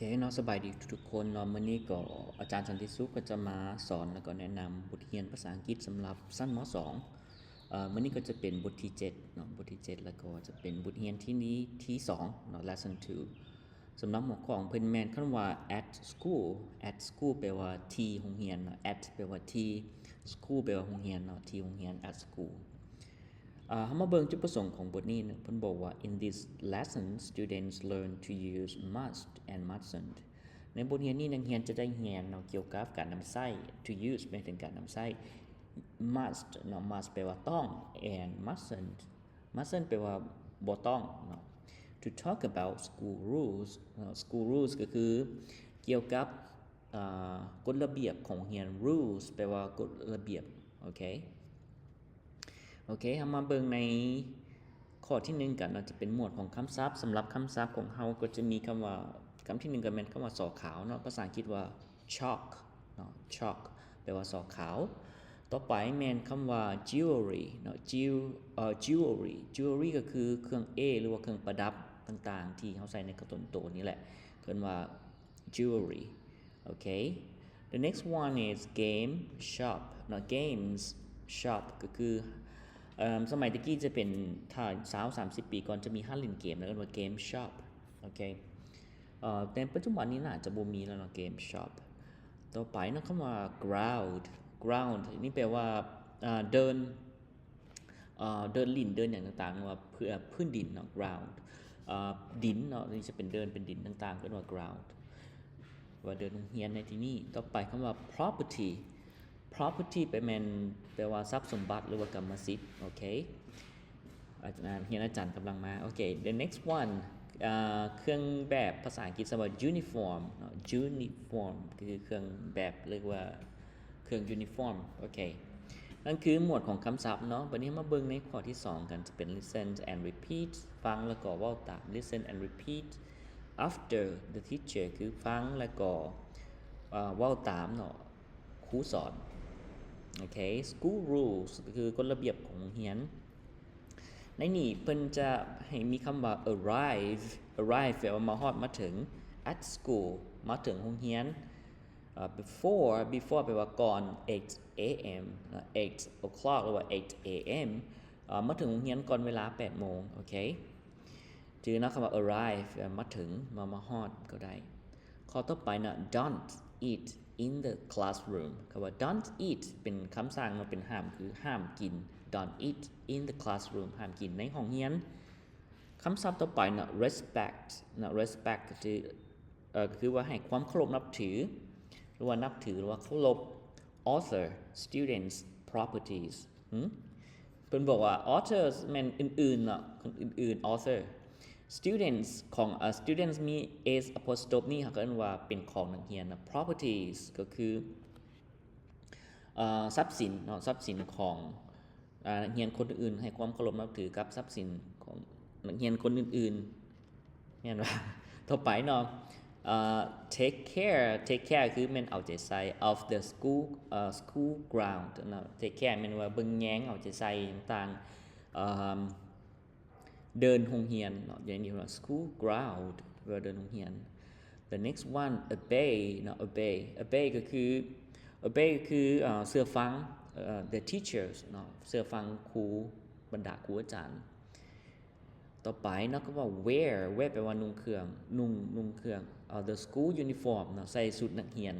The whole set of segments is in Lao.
ເຄເນາະ ສະບາຍດີທຸກໆຄົນເນາະ. ມື້ນີ້ກໍອາຈານສັນຕິສຸກກໍຈະມາສອນ ແລ້ວກໍແນະນຳບົດຮຽນພາສາອັງກິດສຳລັບຊັ້ນ ມ. ສອງ. ເອີ ມື້ນີ້ກໍຈະເປັນບົດທີເຈັດເນາະ, ບົດທີເຈັດ ແລ້ວກໍຈະເປັນບົດຮຽນທີ່ນີ້ ທີສອງເນາະ, lesson two. ສຳລັບຫົວຂໍ້ຂອງເພິ່ນແມ່ນຄຳວ່າ at school. At school ແປວ່າທີ່ໂຮງຮຽນເນາະ, at ແປວ່າທີ່, school ແປວ່າໂຮງຮຽນເນາະ, ທີ່ໂຮງຮຽນ at school. ເຮົາມາເບິ່ງຈຸດປະສົງຂອງບົດນີ້ເນາະ, ເພິ່ນບອກວ່າ In this lesson, students learn to use must and mustn't. ໃນບົດຮຽນນີ້ ນັກຮຽນຈະໄດ້ຮຽນເນາະ ກ່ຽວກັບການນຳໃຊ້, to use ໝາຍເຖິງການນຳໃຊ້, must ເນາະ, must ແປວ່າຕ້ອງ and mustn't, mustn't ແປວ່າບໍ່ຕ້ອງເນາະ. To talk about school rules ເນາະ, school rules ກໍຄືກ່ຽວກັບ ອາ ກົດລະບຽບຂອງໂຮງຮຽນ, rules ແປວ່າກົດລະບຽບ. ໂອເຄ ໂອເຄ ເຮົາມາເບິ່ງໃນຂໍ້ທີໜຶ່ງກັນເນາະ, ຈະເປັນໝວດຂອງຄຳສັບ. ສຳລັບຄຳສັບຂອງເຮົາກໍຈະມີຄຳວ່າ, ຄຳທີໜຶ່ງກໍແມ່ນຄຳວ່າສໍຂາວເນາະ, ພາສາອັງກິດວ່າ chalk ເນາະ, chalk ແປວ່າສໍຂາວ. ຕໍ່ໄປແມ່ນຄຳວ່າ jewelry ເນາະ, jew ເອີ jewelry, jewelry ກໍຄືເຄື່ອງເອ ຫຼືວ່າເຄື່ອງປະດັບຕ່າງໆ ທີ່ເຮົາໃສ່ໃນກະຕົນໂຕນີ້ແຫຼະ, ເອີ້ນວ່າ jewelry. ໂອເຄ the next one is game shop ເນາະ, games shop ກໍຄື ເອີ ສະໄໝແຕ່ກີ້ຈະເປັນ ຖ້າຊາວສາມສິບປີກ່ອນຈະມີຮ້ານຫຼິ້ນເກມ ເອີ້ນວ່າ game shop. ໂອເຄ ເອີ ແຕ່ປັດຈຸບັນນີ້ໜ້າຈະບໍ່ມີແລ້ວເນາະ game shop. ຕໍ່ໄປເນາະ ຄຳວ່າ ground, ground ນີ້ແປວ່າ ເອີ ເດີ່ນ ເອີ ເດີ່ນຫຼິ້ນເດີ່ນຫຍັງຕ່າງໆ ຫຼືວ່າພື້ນດິນເນາະ ground ເອີ ດິນເນາະ, ນີ້ຈະເປັນເດີ່ນເປັນດິນຕ່າງໆ ເອີ້ນວ່າ ground ວ່າເດີ່ນໂຮງຮຽນໃນທີ່ນີ້. ຕໍ່ໄປຄຳວ່າ property, property ແປແມ່ນ ແປວ່າຊັບສົມບັດ ຫຼືວ່າກຳມະສິດ. ໂອເຄ ອາຈານ ຮຽນອາຈານກຳລັງມາ. ໂອເຄ the next one ເອີ ເຄື່ອງແບບພາສາອັງກິດ ສະວ່າ uniform ເນາະ, uniform ກໍຄືເຄື່ອງແບບ ຫຼືວ່າ ເຄື່ອງ uniform. ໂອເຄ ນັ້ນຄືໝວດຂອງຄຳສັບເນາະ. ບັດນີ້ເຮົາມາເບິ່ງໃນຂໍ້ທີສອງກັນ, ຈະເປັນ listen and repeat ຟັງແລ້ວກໍເວົ້າຕາມ, listen and repeat after the teacher ຄືຟັງແລ້ວກໍ ເອີ ເວົ້າຕາມເນາະ ຄູສອນ. ໂອເຄ school rules ກໍຄືກົດລະບຽບຂອງໂຮງຮຽນ. ໃນນີ້ເພິ່ນຈະໃຫ້ມີຄຳວ່າ arrive, arrive ແປວ່າມາຮອດ ມາເຖິງ at school ມາເຖິງໂຮງຮຽນ. ເອີ before, before ແປວ່າກ່ອນ eight a.m. ເນາະ, eight o'clock ຫຼືວ່າ eight a.m. ເອີ ມາເຖິງໂຮງຮຽນກ່ອນເວລາແປດໂມງ. ໂອເຄ ຈື່ເນາະ ຄຳວ່າ arrive ແປວ່າມາເຖິງ, ມາ, ມາຮອດກໍໄດ້. ຂໍ້ຕໍ່ໄປເນາະ don't eat in the classroom. ຄຳວ່າ don't eat ເປັນຄຳສັ່ງເນາະ, ເປັນຫ້າມ, ຄືຫ້າມກິນ. Don't eat in the classroom ຫ້າມກິນໃນຫ້ອງຮຽນ. ຄຳສັບຕໍ່ໄປເນາະ respect ເນາະ, respect ກໍຄື ເອີ ກໍຄືວ່າໃຫ້ຄວາມເຄົາລົບນັບຖື ຫຼືວ່ານັບຖື ຫຼືວ່າເຄົາລົບ other students' properties. ຫື ເພິ່ນບອກວ່າ others ແມ່ນອື່ນໆເນາະ, ຄົນອື່ນໆ other. Students ຂອງ ເອີ students ມີ s apostrophe ນີ້ ເຮົາກໍເອີ້ນວ່າເປັນຂອງນັກຮຽນນະ. Properties ກໍຄື ເອີ ຊັບສິນເນາະ, ຊັບສິນຂອງ ອາ ນັກຮຽນຄົນອື່ນໆ ໃຫ້ຄວາມເຄົາລົບນັບຖືກັບຊັບສິນຂອງນັກຮຽນຄົນອື່ນໆ. ແມ່ນວ່າ ຕໍ່ໄປເນາະ ເອີ take care, take care ຄືແມ່ນເອົາໃຈໃສ່ of the school, ເອີ school ground ເນາະ. Take care ແມ່ນວ່າເບິ່ງແຍງ ເອົາໃຈໃສ່ຕ່າງໆ ເອີ ເດີ່ນໂຮງຮຽນເນາະ, ຢ່າງນີ້ເນາະ school ground ແປວ່າເດີ່ນໂຮງຮຽນ. The next one, obey ເນາະ, obey, obey ກໍຄື obey ກໍຄື ເອີ ເຊື່ອຟັງ ເອີ the teachers ເນາະ, ເຊື່ອຟັງຄູ ບັນດາຄູອາຈານ. ຕໍ່ໄປເນາະ ຄຳວ່າ wear, wear ແປວ່ານຸ່ງເຄື່ອງ, ນຸ່ງ, ນຸ່ງເຄື່ອງ ເອີ the school uniform ເນາະ, ໃສ່ຊຸດນັກຮຽນ.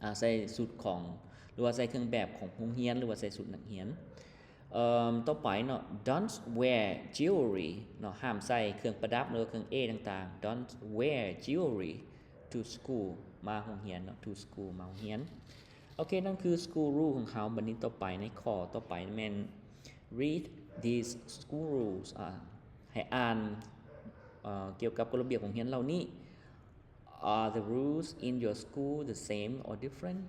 ອາ ໃສ່ຊຸດຂອງ ຫຼືວ່າໃສ່ເຄື່ອງແບບຂອງໂຮງຮຽນ ຫຼືວ່າໃສ່ຊຸດນັກຮຽນ. ເອີ ຕໍ່ໄປເນາະ don't wear jewelry ເນາະ, ຫ້າມໃສ່ເຄື່ອງປະດັບ ຫຼືວ່າເຄື່ອງເອຕ່າງໆ. Don't wear jewelry to school ມາໂຮງຮຽນເນາະ, to school ມາໂຮງຮຽນ. ໂອເຄ ນັ້ນຄື school rule ຂອງເຮົາ. ບັດນີ້ຕໍ່ໄປ ໃນຂໍ້ຕໍ່ໄປແມ່ນ read these school rules ອາ ໃຫ້ອ່ານ ເອີ ກ່ຽວກັບກົດລະບຽບໂຮງຮຽນເຫຼົ່ານີ້. Are the rules in your school the same or different?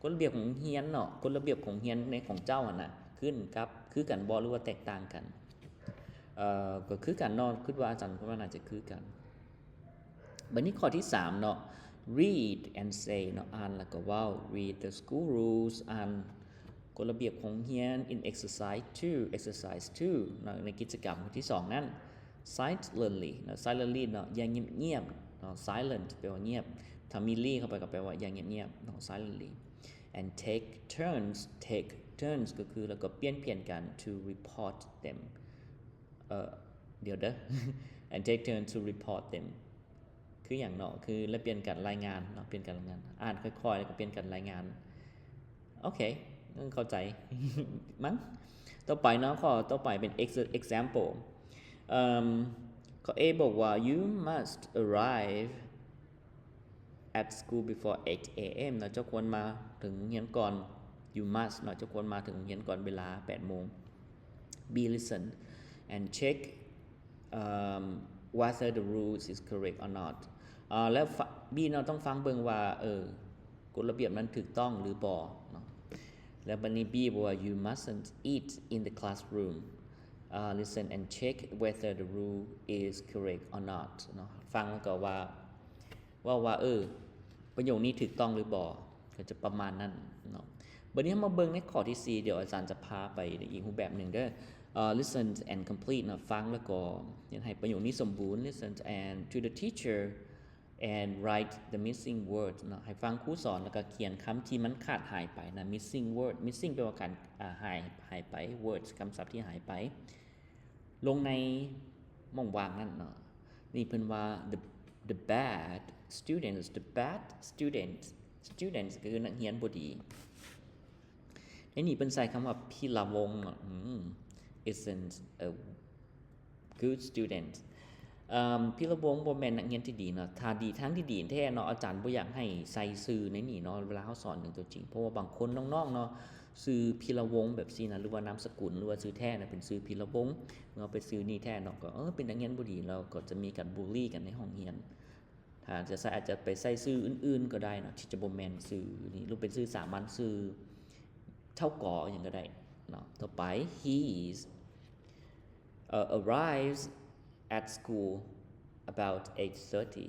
ກົດລະບຽບຂອງໂຮງຮຽນເນາະ, ກົດລະບຽບຂອງໂຮງຮຽນໃນຂອງເຈົ້າຫັ້ນນະ ຂຶ້ນກັບ ຄືກັນບໍ່ ຫຼືວ່າແຕກຕ່າງກັນ? ເອີ ກໍຄືກັນເນາະ, ຄິດວ່າອາຈານຄິດວ່າໜ້າຈະຄືກັນ. ບັດນີ້ຂໍ້ທີສາມເນາະ read and say ເນາະ, ອ່ານແລ້ວກໍເວົ້າ. Read the school rules, ອ່ານກົດລະບຽບຂອງໂຮງຮຽນ in exercise two, exercise two ເນາະ, ໃນກິດຈະກຳທີສອງນັ້ນ. Silently ເນາະ, silently ເນາະ, ຢ່າງງຽບ ເນາະ silent ແປວ່າງຽບ ຖ້າມີ ly ເຂົ້າໄປກໍແປວ່າຢ່າງງຽບໆເນາະ silently and take turns take turns ກໍຄືແລ້ວກໍປ່ຽນໆກັນ to report them ເອີ ດຽວເດີ and take turns to report them ຄືຫຍັງເນາະ ຄືແລະປ່ຽນກັນລາຍງານເນາະ ປ່ຽນກັນລາຍງານ ອ່ານຄ່ອຍໆ ແລ້ວກໍປ່ຽນກັນລາຍງານ ໂອເຄ ເຂົ້າໃຈ ມັ້ງ ຕໍ່ໄປເນາະ ຂໍ້ຕໍ່ໄປເປັນ example ເອີ່ມ ຂໍ້ A ບອກວ່າ you must arrive at school before eight a.m. ເນາະ ເຈົ້າຄວນມາເຖິງໂຮງຮຽນກ່ອນ you must ເນາະ ເຈົ້າຄວນມາເຖິງໂຮງຮຽນກ່ອນເວລາແປດໂມງ B listen and check um, whether the rules is correct or not ເອີ ແລ້ວ B ເນາະ ຕ້ອງຟັງເບິ່ງວ່າ ເອີ ກົດລະບຽບນັ້ນຖືກຕ້ອງຫຼືບໍ່ເນາະ ແລ້ວບັດນີ້ B ບອກວ່າ you mustn't eat in the classroom ເອີ listen and check whether the rule is correct or not ເນາະ ຟັງແລ້ວກໍວ່າ ເວົ້າວ່າ ເອີ ປະໂຫຍກນີ້ຖືກຕ້ອງຫຼືບໍ່ ກໍຈະປະມານນັ້ນເນາະ ບັດນີ້ເຮົາມາເບິ່ງໃນຂໍ້ທີສີ່ ດຽວອາຈານຈະພາໄປໃນອີກຮູບແບບໜຶ່ງເດີ ເອີ listen and complete ເນາະ ຟັງແລ້ວກໍເຮັດໃຫ້ປະໂຫຍກນີ້ສົມບູນ listen and to the teacher and write the missing word ເນາະ ໃຫ້ຟັງຄູສອນ ແລ້ວກໍຂຽນຄຳທີ່ມັນຂາດຫາຍໄປນະ missing word missing ແປວ່າການ ອາ ຫາຍ ຫາຍໄປ word ຄຳສັບທີ່ຫາຍໄປ ລົງໃນໝ່ອງວ່າງນັ້ນເນາະ ນີ້ເພິ່ນວ່າ the the bad students the bad students students ກໍຄືນັກຮຽນບໍ່ດີ ໃນນີ້ເພິ່ນໃຊ້ຄຳວ່າ ພິລະວົງ ເນາະ ອືມ isn't a good student ເອີ່ມ ພິລະວົງບໍ່ແມ່ນນັກຮຽນທີ່ດີເນາະ ຖ້າດີ ທາງທີ່ດີແທ້ເນາະ ອາຈານບໍ່ຢາກໃຫ້ໃສ່ຊື່ໃນນີ້ເນາະ ເວລາເຮົາສອນເລື່ອງຕົວຈິງ ເພາະວ່າບາງຄົນນ້ອງໆເນາະ ຊື່ພິລະວົງແບບຊີ້ນະ ຫຼືວ່ານາມສະກຸນ ຫຼືວ່າຊື່ແທ້ນະເປັນຊື່ພິລະວົງ ເມື່ອເອົາໄປຊື່ນີ້ແທນເນາະ ກໍ ເອີ ເປັນນັກຮຽນບໍ່ດີ ແລ້ວກໍຈະມີການບູລີກັນໃນຫ້ອງຮຽນ ຖ້າຈະໃສ່ ອາດຈະໄປໃສ່ຊື່ອື່ນໆກໍໄດ້ເນາະ ທີ່ຈະບໍ່ແມ່ນຊື່ນີ້ ຫຼືເປັນຊື່ສາມັນ ຊື່ເຖົ້າກໍຫຍັງກໍໄດ້ເນາະ ຕໍ່ໄປ he's uh, arrives at school about eight thirty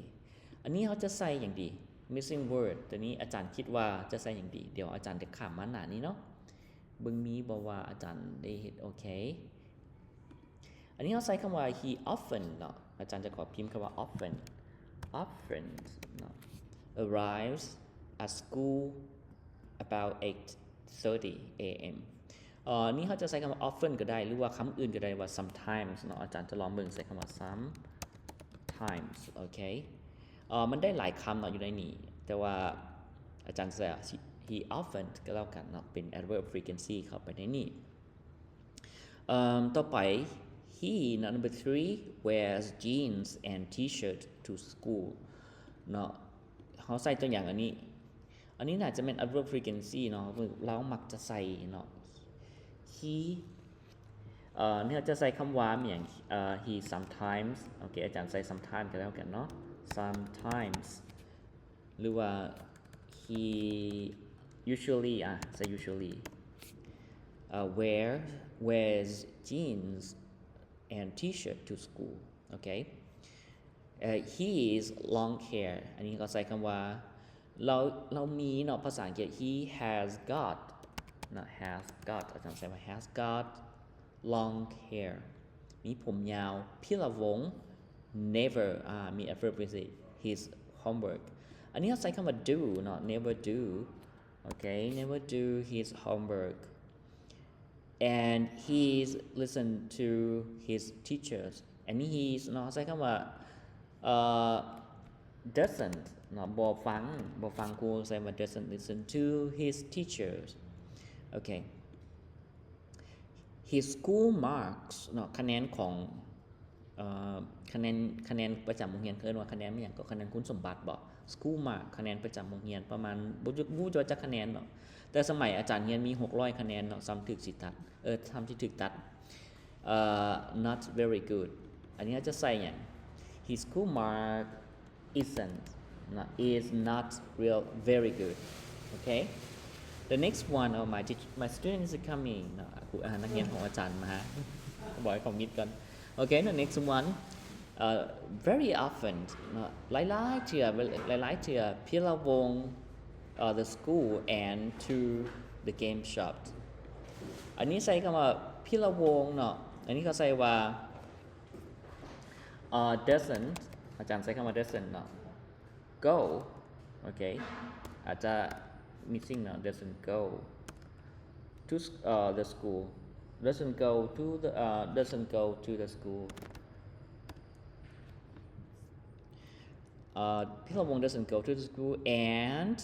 ອັນນີ້ເຮົາຈະໃສ່ຫຍັງດີ missing word ຕົວນີ້ອາຈານຄິດວ່າຈະໃສ່ຫຍັງດີ ດຽວອາຈານຈະຂ້າມມາໜ້ານີ້ເນາະ ເບິ່ງມີບໍ່ວ່າອາຈານໄດ້ເຮັດ ໂອເຄ ອັນນີ້ເຮົາໃສ່ຄຳວ່າ he often ເນາະ ອາຈານຈະຂໍພິມຄຳວ່າ often often ເນາະ arrives at school about eight thirty a.m. ເອີ ນີ້ເຮົາຈະໃຊ້ຄຳວ່າ often ກໍໄດ້ ຫຼືວ່າຄຳອື່ນກໍໄດ້ວ່າ sometimes ເນາະ ອາຈານຈະລອງເບິ່ງໃຊ້ຄຳວ່າ sometimes ໂອເຄ ເອີ ມັນໄດ້ຫຼາຍຄຳເນາະຢູ່ໃນນີ້ ແຕ່ວ່າອາຈານໃຊ້ he often ກໍແລ້ວກັນເນາະ ເປັນ adverb frequency ເຂົ້າໄປໃນນີ້ ເອີ່ມ ຕໍ່ໄປ he number three wears jeans and T-shirt to school ເນາະ ເຮົາໃສ່ຕົວຢ່າງອັນນີ້ ອັນນີ້ໜ້າຈະແມ່ນ adverb frequency ເນາະ ລາວມັກຈະໃສ່ເນາະ he ເອີ່ ນີ້ເຮົາຈະໃສ່ຄຳວ່າຫຍັງ ເອີ່ he sometimes ໂອເຄ ອາຈານໃສ່ sometimes ກໍແລ້ວກັນເນາະ sometimes ຫຼືວ່າ he usually ອະ ໃສ່ usually ເອີ່ wear wears jeans and T-shirt to school ໂອເຄ ເອີ່ his long hair ອັນນີ້ກໍໃສ່ຄຳວ່າ ລາວ ລາວມີເນາະ ພາສາອັງກິດ he has got ເນາະ has got ອາຈານໃສ່ວ່າ has got long hair ມີຜົມຍາວ ພິລະວົງ never ອາ ມີ adverb frequency his homework ອັນນີ້ເຮົາໃຊ້ຄຳວ່າ do ເນາະ never do ໂອເຄ never do his homework and he's listen to his teachers ອັນນີ້ he's ເນາະ ເຮົາໃຊ້ຄຳວ່າ ເອີ່ doesn't ເນາະ ບໍ່ຟັງ ບໍ່ຟັງຄູ ໃຊ້ວ່າ doesn't listen to his teachers ໂອເຄ his school marks ເນາະ ຄະແນນຂອງ ເອີ່ ຄະແນນ ຄະແນນປະຈຳໂຮງຮຽນ ເອີ້ນວ່າຄະແນນຫຍັງ ກໍຄະແນນຄຸນສົມບັດບໍ school mark ຄະແນນປະຈຳໂຮງຮຽນ ປະມານ ບໍ່ ບໍ່ຮູ້ວ່າຈັກຄະແນນເນາະ ແຕ່ສະໄໝອາຈານຮຽນມີຫົກຮ້ອຍຄະແນນເນາະ ສ່ຳຖືກຊິຕັດ ເອີ່ ສ່ຳຊິຖືກຕັດ ເອີ່ not very good ອັນນີ້ເຮົາຈະໃສ່ຫຍັງ his school mark isn't ເນາະ is not real very good ໂອເຄ the next one oh my teach- my student is coming ເນາະ ຄູ ອາ ນັກຮຽນຂອງອາຈານມາ ບອກໃຫ້ເຂົາມິດກ່ອນ ໂອເຄ the next one ເອີ່ very often ເນາະ ຫຼາຍໆເທື່ອ ຫຼາຍໆເທື່ອ ພິລະວົງ ເອີ່ the school and to the game shop ອັນນີ້ໃຊ້ຄຳວ່າ ພິລະວົງ ເນາະ ອັນນີ້ເຂົາໃຊ້ວ່າ ເອີ່ doesn't ອາຈານໃຊ້ຄຳວ່າ doesn't ເນາະ go ໂອເຄ ອາດຈະ missing ເນາະ doesn't go to s- uh, the school doesn't go to the uh, doesn't go to the school uh, ພິລະວົງ doesn't go to the school and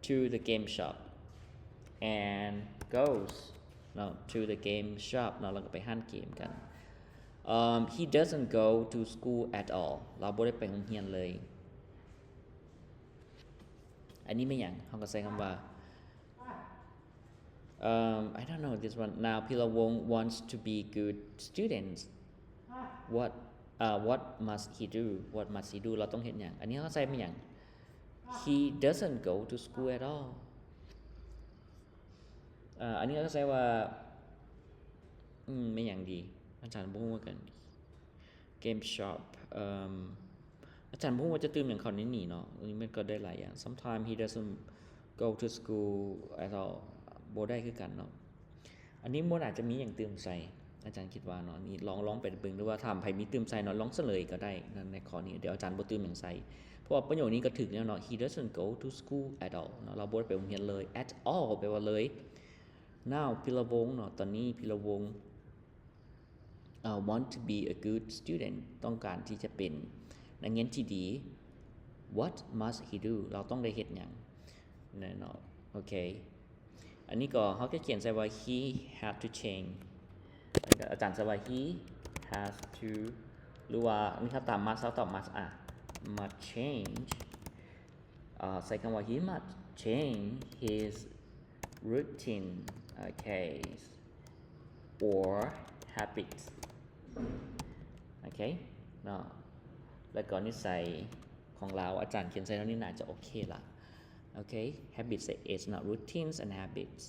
to the game shop and goes ເນາະ to the game shop ເນາະ ແລ້ວກໍໄປຮ້ານເກມກັນ. Um, he doesn't go to school at all. ລາວບໍ່ໄດ້ໄປໂຮງຮຽນເລີຍ. ອັນນີ້ແມ່ນຫຍັງ? ເຮົາກໍໃຊ້ຄຳວ່າ um, I don't know this one. Now ພິລະວົງ wants to be good students. What uh, what must he do? What must he do? ລາວຕ້ອງເຮັດຫຍັງ? ອັນນີ້ເຮົາໃຊ້ແມ່ນຫຍັງ? He doesn't go to school at all. ເອີ ອັນນີ້ເຮົາໃຊ້ວ່າ ອືມ ແມ່ນຫຍັງດີ? ອາຈານບໍ່ຮູ້ຄືກັນ. Game shop ເອີ ອາຈານບໍ່ຮູ້ວ່າຈະຕື່ມຫຍັງເຂົ້າໃນນີ້ເນາະ. ອັນນີ້ມັນກໍໄດ້ຫຼາຍຢ່າງ. Sometimes he doesn't go to school at all. ບໍ່ໄດ້ຄືກັນເນາະ. ອັນນີ້ມັນອາດຈະມີຫຍັງຕື່ມໃສ່ ອາຈານຄິດວ່າເນາະ. ນີ້ລອງ ລອງໄປເບິ່ງ ຫຼືວ່າຖ້າໃຜມີຕື່ມໃສ່ເນາະ ລອງສະເຫຼີຍກໍໄດ້ໃນຂໍ້ນີ້. ດຽວອາຈານບໍ່ຕື່ມຫຍັງໃສ່ ເພາະວ່າປະໂຫຍກນີ້ກໍຖືກແລ້ວເນາະ. He doesn't go to school at all ເນາະ. ລາວບໍ່ໄດ້ໄປໂຮງຮຽນເລີຍ. At all ແປວ່າເລີຍ. Now ພິລະວົງເນາະ. ຕອນນີ້ພິລະວົງ uh, want to be a good student ຕ້ອງການທີ່ຈະເປັນນັກຮຽນທີ່ດີ. What must he do? ລາວຕ້ອງໄດ້ເຮັດຫຍັງ? ແນ່ນອນ. ໂອເຄ ອັນນີ້ກໍເຮົາກໍຂຽນໃສ່ວ່າ he had to change. ອາຈານໃສ່ວ່າ he has to ຫຼືວ່າອັນນີ້ເຮົາຕາມ must ເຮົາຕອບ must ອະ must change ເອີ ໃສ່ຄຳວ່າ he must change his routine, okay, or habits. ໂອເຄເນາະ ແລ້ວກໍນິໄສຂອງລາວ ອາຈານຂຽນໃສ່ເທົ່ານີ້ໜ້າຈະໂອເຄລະ. ໂອເຄ habits ໃສ່ s ເນາະ routines and habits.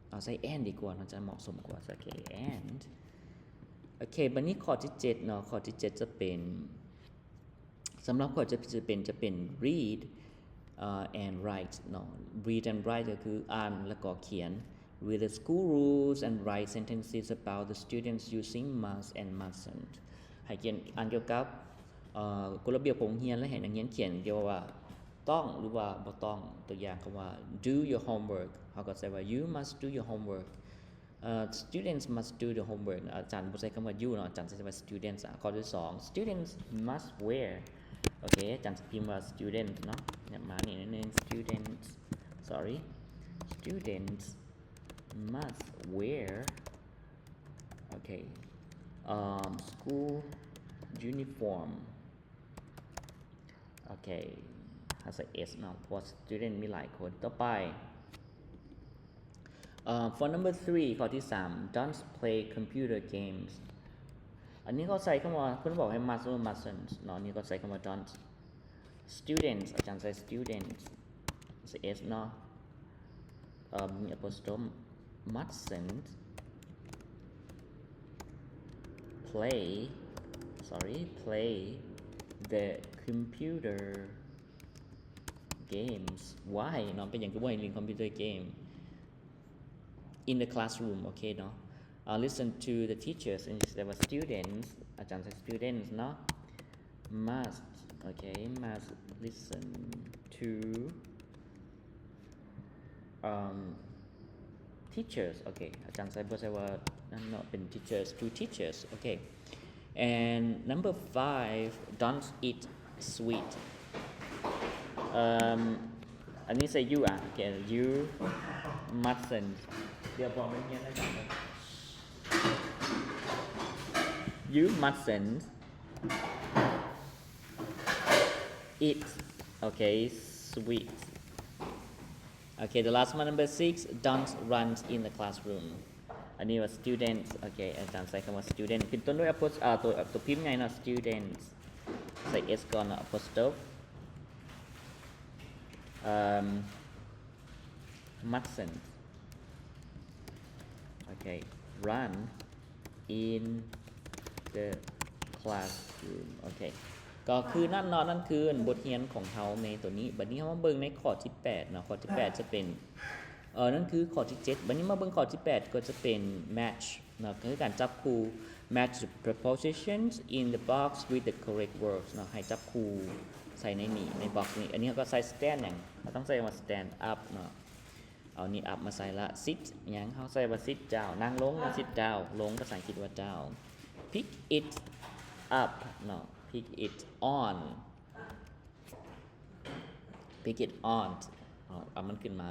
ເອົາໃສ່ and ດີກວ່າເນາະ ຈະເໝາະສົມກວ່າ. ໂອເຄ and ໂອເຄ ບັດນີ້ຂໍ້ທີເຈັດເນາະ ຂໍ້ທີເຈັດຈະເປັນ ສຳລັບຂ້ອຍຈະ ຈະເປັນ ຈະເປັນ read ເອີ and write ເນາະ. Read and write ກໍຄືອ່ານແລ້ວກໍຂຽນ. Read the school rules and write sentences about the students using must and mustn't. ໃຫ້ຂຽນ ອ່ານກ່ຽວກັບ ເອີ ກົດລະບຽບຂອງໂຮງຮຽນ ແລະ ໃຫ້ນັກຮຽນຂຽນກ່ຽວກັບວ່າຕ້ອງ ຫຼືວ່າບໍ່ຕ້ອງ. ຕົວຢ່າງຄຳວ່າ do your homework ເຮົາກໍໃສ່ວ່າ you must do your homework. ເອີ students must do the homework ນະ ອາຈານບໍ່ໃຊ້ຄຳວ່າ you ເນາະ ອາຈານໃຊ້ຄຳວ່າ students. ອາ ຂໍ້ທີສອງ students must wear ໂອເຄ ອາຈານຈະພິມວ່າ students ເນາະ ມານີ້ໜ້ອຍໜຶ່ງ students sorry students must wear ໂອເຄ um, school uniform. ໂອເຄ ເຮົາໃສ່ s ເນາະ ເພາະວ່າ student ມີຫຼາຍຄົນ. ຕໍ່ໄປ ເອີ for number three ຂໍ້ທີສາມ don't play computer games. ອັນນີ້ເຂົາໃສ່ຄຳວ່າ ເພິ່ນບອກໃຫ້ must ຫຼື mustn't ເນາະ ນີ້ເຂົາໃສ່ຄຳວ່າ don't. Students ອາຈານໃສ່ students ໃສ່ s ເນາະ ເອີ ມີ apostrophe mustn't play sorry play the computer games. Why ເນາະ ເປັນຫຍັງຄືບໍ່ໃຫ້ຫຼິ້ນ computer game in the classroom? ໂອເຄເນາະ uh, listen to the teachers. ອັນນີ້ແປວ່າ students ອາຈານໃສ່ students ເນາະ must ໂອເຄ must listen to um, teachers. ໂອເຄ ອາຈານໃສ່ ບໍ່ໃສ່ວ່ານັ້ນເນາະ ເປັນ teachers to teachers. ໂອເຄ and number five don't eat sweet. Um, ອັນນີ້ໃສ່ you ອະ ໂອເຄ you mustn't ດຽວບອກນັກຮຽນໃຫ້ຟັງ you mustn't eat ໂອເຄ sweet. ໂອເຄ the last one number six don't run in the classroom. ອັນນີ້ວ່າ students. ໂອເຄ ອາຈານໃສ່ຄຳວ່າ student ຂຶ້ນຕົ້ນດ້ວຍ apos- ເອີ ຕົວ ຕົວພິມໃຫຍ່ເນາະ students ໃສ່ s ກ່ອນເນາະ apostrophe um, mustn't ໂອເຄ run in the classroom. ໂອເຄ ກໍຄືນັ້ນເນາະ ນັ້ນຄືບົດຮຽນຂອງເຮົາໃນຕົວນີ້. ບັດນີ້ເຮົາມາເບິ່ງໃນຂໍ້ທີແປດເນາະ ຂໍ້ທີແປດຈະເປັນ ເອີ ນັ້ນຄືຂໍ້ທີເຈັດ. ບັດນີ້ມາເບິ່ງຂໍ້ທີແປດ ກໍຈະເປັນ match ເນາະ ກໍຄືການຈັບຄູ່. Match the prepositions in the box with the correct verbs ເນາະ ໃຫ້ຈັບຄູ່ໃສ່ໃນນີ້ ໃນ box ນີ້. ອັນນີ້ເຮົາກໍໃສ່ stand ຫຍັງ? ເຮົາຕ້ອງໃສ່ວ່າ stand up ເນາະ. ເອົານີ້ up ມາໃສ່ລະ. Sit ຫຍັງ? ເຮົາໃສ່ວ່າ sit down ນັ່ງລົງເນາະ sit down ລົງ ພາສາອັງກິດວ່າ down. Pick it up ເນາະ pick it on pick it on ເອົາມັນຂຶ້ນມາ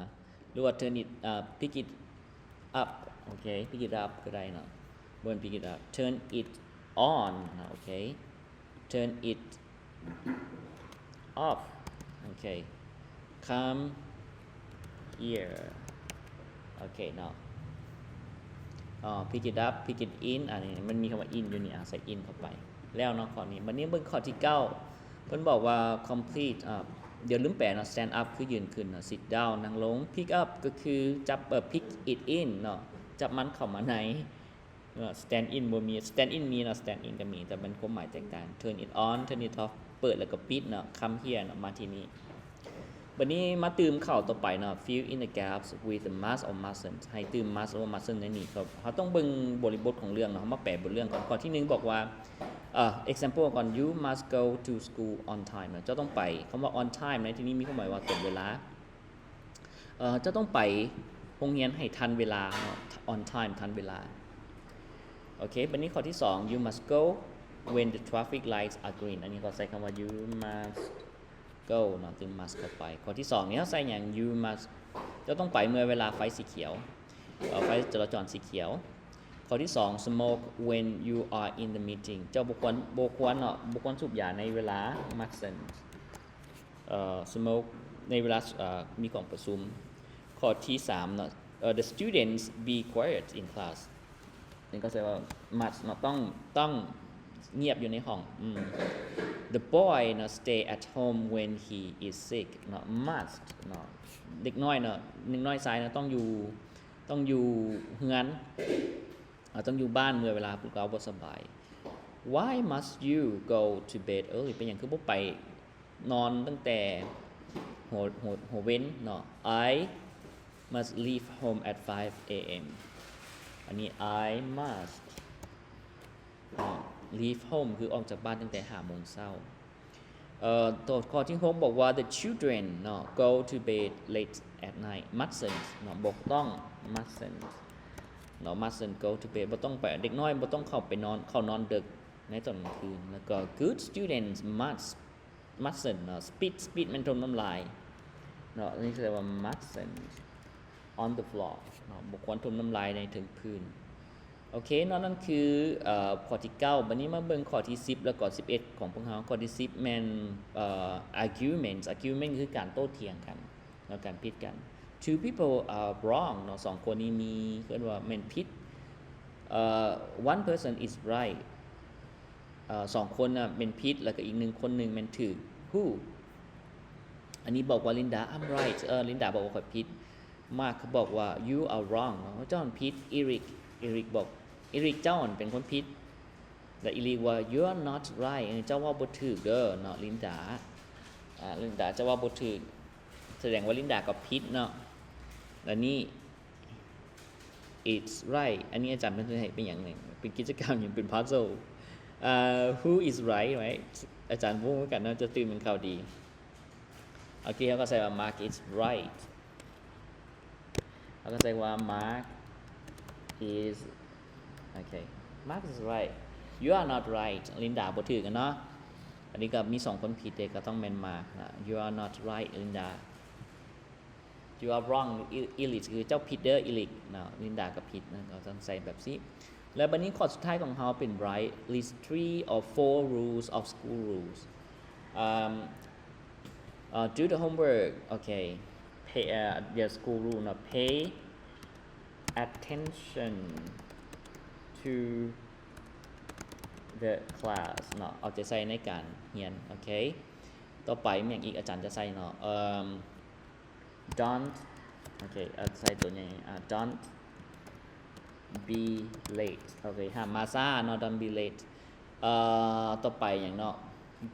ຫຼືວ່າ turn it ເອີ pick it up ໂອເຄ pick it up ກໍໄດ້ເນາະ ບໍ່ແມ່ນ pick it up turn it on ເນາະ ໂອເຄ turn it off ໂອເຄ come here ໂອເຄເນາະ ອໍ pick it up pick it in ອັນນີ້ມັນມີຄຳວ່າ in ຢູ່ນີ້ ອາ ໃສ່ in ເຂົ້າໄປ ແລ້ວເນາະຂໍ້ນີ້. ບັດນີ້ເບິ່ງຂໍ້ທີເກົ້າ ເພິ່ນບອກວ່າ complete ອາ ດຽວລືມແປເນາະ stand up ຄືຢືນຂຶ້ນເນາະ sit down ນັ່ງລົງ pick up ກໍຄືຈັບ ເອີ pick it in ເນາະ ຈັບມັນເຂົ້າມາໃນ ເນາະ stand in ບໍ່ມີ stand in ມີເນາະ stand in ກໍມີ ແຕ່ມັນຄວາມໝາຍແຕກຕ່າງ turn it on turn it off ເປີດແລ້ວກໍປິດເນາະ come here ເນາະ ມາທີ່ນີ້. ບັດນີ້ມາຕື່ມເຂົ້າຕໍ່ໄປເນາະ fill in the gaps with the must or mustn't ໃຫ້ຕື່ມ must ຫຼືວ່າ mustn't ໃນນີ້. ເຮົາຕ້ອງເບິ່ງບໍລິບົດຂອງເລື່ອງເນາະ ເຮົາມາແປບົດເລື່ອງກ່ອນ. ຂໍ້ທີໜຶ່ງບອກວ່າ ເອີ example ກ່ອນ you must go to school on time ເນາະ ເຈົ້າຕ້ອງໄປ. ຄຳວ່າ on time ໃນທີ່ນີ້ມີຄວາມໝາຍວ່າຕົງເວລາ ເອີ ເຈົ້າຕ້ອງໄປໂຮງຮຽນໃຫ້ທັນເວລາເນາະ on time ທັນເວລາ. ໂອເຄ ບັດນີ້ຂໍ້ທີສອງ you must go when the traffic lights are green ອັນນີ້ເຂົາໃຊ້ຄຳວ່າ you must go ເນາະ ຕື່ມ must ເຂົ້າໄປ. ຂໍ້ທີສອງນີ້ເຮົາໃສ່ຫຍັງ? You must ເຈົ້າຕ້ອງໄປເມື່ອເວລາໄຟສີຂຽວ ເອີ ໄຟຈະລາຈອນສີຂຽວ. ຂໍ້ທີສອງ smoke when you are in the meeting ເຈົ້າບໍ່ຄວນ ບໍ່ຄວນເນາະ ບໍ່ຄວນສູບຢາໃນເວລາ mustn't ເອີ smoke ໃນເວລາ ເອີ ມີກອງປະຊຸມ. ຂໍ້ທີສາມເນາະ ເອີ the students be quiet in class ນີ້ກໍແປວ່າ must ເນາະ ຕ້ອງ ຕ້ອງງຽບຢູ່ໃນຫ້ອງ. ອືມ the boy ເນາະ stay at home when he is sick ເນາະ must ເນາະ ເດັກນ້ອຍເນາະ ເດັກນ້ອຍຊາຍເນາະ ຕ້ອງຢູ່ ຕ້ອງຢູ່ເຮືອນ ເອີ ຕ້ອງຢູ່ບ້ານເມື່ອເວລາພວກເຮົາບໍ່ສະບາຍ. Why must you go to bed early ເປັນຫຍັງຄືບໍ່ໄປນອນຕັ້ງແຕ່ຫົວ ຫົວ ຫົວເວັນເນາະ? I must leave home at five a.m. ອັນນີ້ I must ເນາະ leave home ຄືອອກຈາກບ້ານຕັ້ງແຕ່ຫ້າໂມງເຊົ້າ. ເອີ ໂຕຂໍ້ທີຫົກບອກວ່າ the children ເນາະ go to bed late at night mustn't ເນາະ ບໍ່ຕ້ອງ mustn't ເນາະ mustn't go to bed ບໍ່ຕ້ອງໄປ ເດັກນ້ອຍບໍ່ຕ້ອງເຂົ້າໄປນອນ ເຂົ້ານອນເດິກໃນຕອນກາງຄືນ. ແລ້ວກໍ good students must mustn't ເນາະ spit spit ແມ່ນຖົມນ້ຳລາຍເນາະ ອັນນີ້ເອີ້ນວ່າ mustn't on the floor ເນາະ ບໍ່ຄວນຖົມນ້ຳລາຍໃນເທິງພື້ນ. ໂອເຄເນາະ ນັ້ນຄື ເອີ ຂໍ້ທີເກົ້າ. ບັດນີ້ມາເບິ່ງຂໍ້ທີສິບ ແລ້ວກໍສິບເອັດຂອງພວກເຮົາ. ຂໍ້ທີສິບແມ່ນ ເອີ argument argument ຄືການໂຕ້ຖຽງກັນເນາະ ການຜິດກັນ. Two people are wrong ເນາະ ສອງຄົນນີ້ມີ ເອີ້ນວ່າແມ່ນຜິດ. ເອີ one person is right ເອີ ສອງຄົນນະແມ່ນຜິດ ແລ້ວກໍອີກໜຶ່ງຄົນໜຶ່ງແມ່ນຖືກ. Who ອັນນີ້ບອກວ່າ Linda I'm right ເອີ Linda ບອກວ່າຂ້ອຍຜິດ. Mark ບອກວ່າ you are wrong ເນາະ ເຈົ້າຫັ້ນຜິດ. Eric Eric ບອກ Eric ເຈົ້າຫັ້ນເປັນຄົນຜິດ. ແລະ Eric ວ່າ you are not right ເອີ ເຈົ້າເວົ້າບໍ່ຖືກເດີເນາະ Linda ອາ Linda ເຈົ້າເວົ້າບໍ່ຖືກ ສະແດງວ່າ Linda ກໍຜິດເນາະ. ແລະ ນີ້ it's right ອັນນີ້ອາຈານເພິ່ນເຮັດໃຫ້ເປັນຫຍັງນີ້ ເປັນກິດຈະກຳຫຍັງ ເປັນ puzzle ເອີ who is right right ອາຈານບໍ່ຮູ້ຄືກັນເນາະ ຈະຕື່ມເປັນຂ່າວດີ. ໂອເຄ ເຮົາກໍໃສ່ວ່າ Mark is right ເຮົາກໍໃສ່ວ່າ Mark is ໂອເຄ Mark is right you are not right Linda ບໍ່ຖືກເນາະ. ອັນນີ້ກໍມີສອງຄົນຜິດເດ ກໍຕ້ອງແມ່ນ Mark ນະ you are not right Linda you are wrong Eric ຄືເຈົ້າຜິດເດີ Eric ເນາະ Linda ກໍຜິດນະ ກໍຕ້ອງໃສ່ແບບຊີ້. ແລ້ວບັດນີ້ຂໍ້ສຸດທ້າຍຂອງເຮົາເປັນ write list three or four rules of school rules. Um, uh, do the homework. Okay. Pay, uh, the school rule ເນາະ pay attention to the class ເນາະ ເອົາໃຈໃສ່ໃນການຮຽນ. ໂອເຄ ຕໍ່ໄປແມ່ນຫຍັງອີກ ອາຈານຈະໃສ່ເນາະ ເອີ່ມ don't ໂອເຄ ເອົາໃສ່ຕົວໃຫຍ່ ອາ don't be late ໂອເຄ ຫ້າມມາຊ້າເນາະ don't be late. ເອີ່ ຕໍ່ໄປຫຍັງເນາະ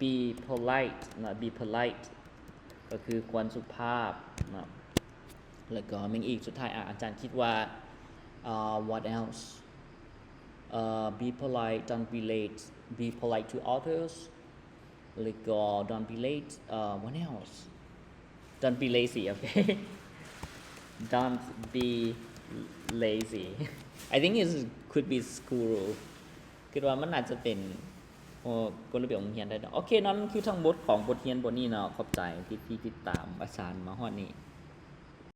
be polite ເນາະ be polite ກໍຄືຄວນສຸພາບເນາະ. ແລ້ວກໍແມ່ນຫຍັງອີກ ສຸດທ້າຍ ອາ ອາຈານຄິດວ່າ ເອີ່ what else uh, be polite, don't be late, be polite to others ແລ້ວກໍ don't be late, uh, what else? Don't be lazy, okay. Don't be lazy. I think it could be school rule. ຄິດວ່າມັນອາດຈະເປັນ ໂອ້ ກົດລະບຽບໂຮງຮຽນໄດ້ເນາະ. ໂອເຄເນາະ, ນັ້ນຄືທັງໝົດຂອງບົດຮຽນບົດນີ້ເນາະ. ຂອບໃຈທີ່ ທີ່ຕິດຕາມອາຈານມາຮອດນີ້.